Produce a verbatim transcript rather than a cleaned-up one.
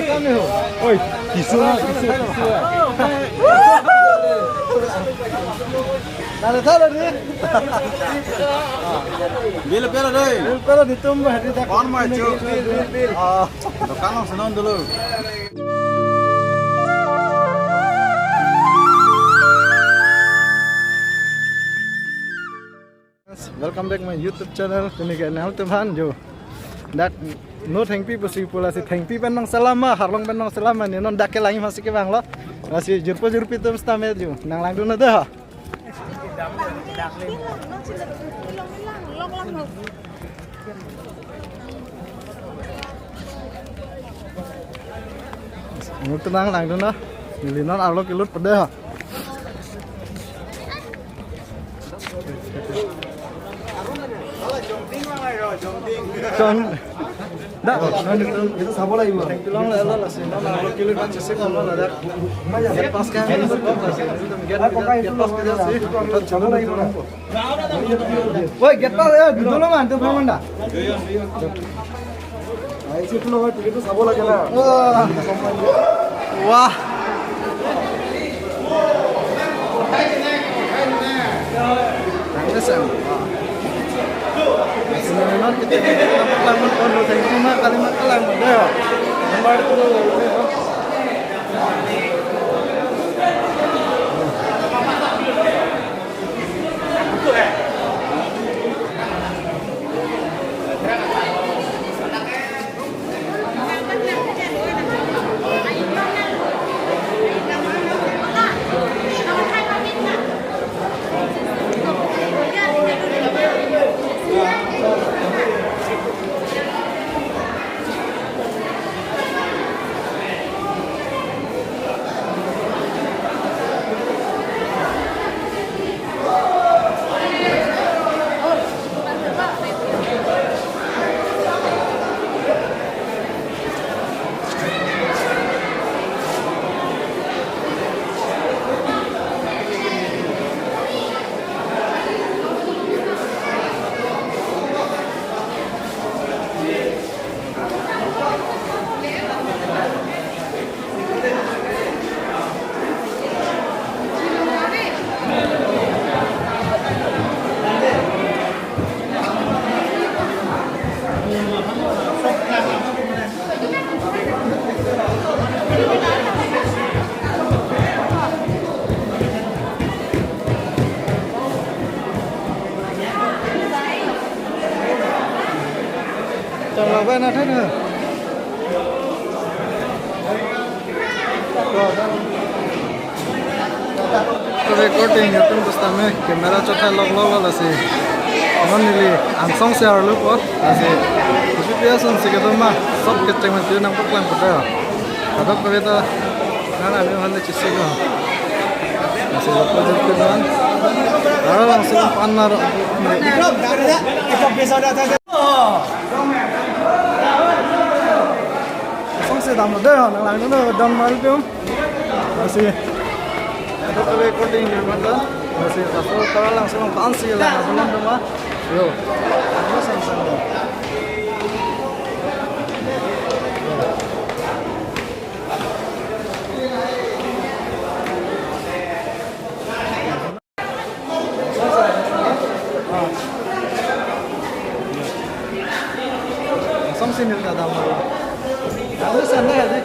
Oi, kisu na, kisu, kisu na. Nana thala ni. Bill pela dei. Bill pela ditum ba, hadi tak. Kon ma chu. Bill, bill, bill. Ah, dokan along si non dulu. Welcome back my YouTube channel. Pini ke nanglitum aphan jo, dak no thengpi pusi pu lasi thengpi pen nangselam ma, arlong pen nangselam ma, ne non dak kelang masi kevang lo. Lasi jirpo jirpi atum sitame jo nanglangdun dei ha. Nangtum nanglangdun na. Neli non arlo kelut pede ha. Chon. Da, non itu, itu sabo lagi, Bang. Long la, la, la, si, non arlo kelut pan sesi kan, non la, da. Gate pass kan, gate pass kan, gate pass kan, si. Sabo lagi, Bang. Woi, gate pass, eh, dulu man, tuh, Bang, mana? Aisi pulo, ticket tu sabo lagi na. Wah. Wah. Tangke sang. Wah. Sebenarnya kita, kita kelang, kalau thank you mah, kalimat kelang, deh. Nomor itu. Chalo bai na thai na. Recording atum pusitame camera chotha lok lok lo lasi. Non neli angsong si arlo po lasi. Kusi pia son si kedo ma sop kecheng mati nangpaklang pada. Kadok kave ta nana ni hal chisi lo. Lasi lok lok jepit non. Aro langsung pan naro. Angsong si damlo dei, nanglangdun dei, don mal pium. Lasi. Ito kami recording di mana? Lasi, laso tara langsung pan si lang, langsung lang dong, ah. Yo. Ano sang sang dong? Langsung sini kita tamu. Lalu sana ya, sih.